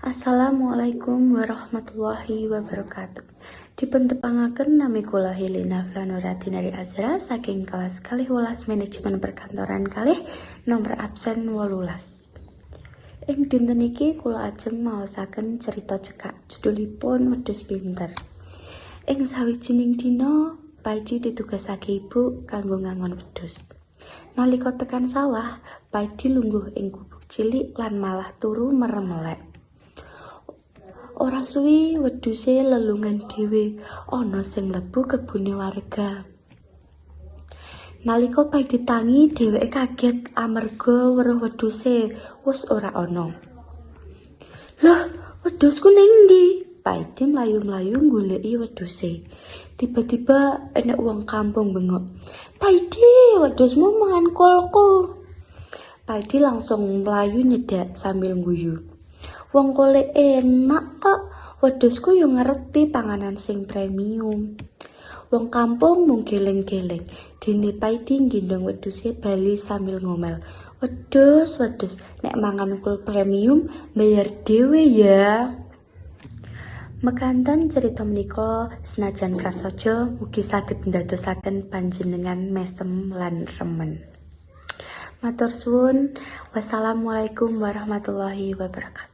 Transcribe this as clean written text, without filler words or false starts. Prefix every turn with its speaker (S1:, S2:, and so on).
S1: Assalamualaikum warahmatullahi wabarakatuh. Dipuntepangaken, nami kula Helena Flanora Dinari Azra saking kelas 12 Manajemen Perkantoran 2, nomor absen 18. Ing dinten iki kula ajeng maosaken cerita cekak, judulipun Wedhus Pinter. Ing sawijining dina, Paidi ditugasake ibu kanggo ngangon wedhus. Nalika tekan sawah, Paidi lungguh ing gubuk cilik lan malah turu merem melek. Ora suwi wedhuse lelungan dhewe, ana sing mlebu kebune warga. Nalika Paidi tangi, dheweke kaget amarga weruh wedhuse wus ora ana. "Loh, wedhusku ning ndi?" Paidi mlayu-mlayu nggoleki wedhuse. Tiba-tiba enek wong kampung bengok, "Paidi, wedhusmu mangan kolku." Paidi langsung mlayu nyedak sambil ngguyu. "Wong kole enak kok, wedhusku yo ngerti panganan sing premium." Wong kampung mung geleng-geleng, dene Paidi nggendong wedhuse bali sambil ngomel, "Wedhus, wedhus, nek mangan kol premium bayar dhewe ya." Mekanten cerita menika, senajan prasaja, mugi saged ndadosaken panjenengan mesem lan remen. Matur suwun. Wassalamualaikum warahmatullahi wabarakatuh.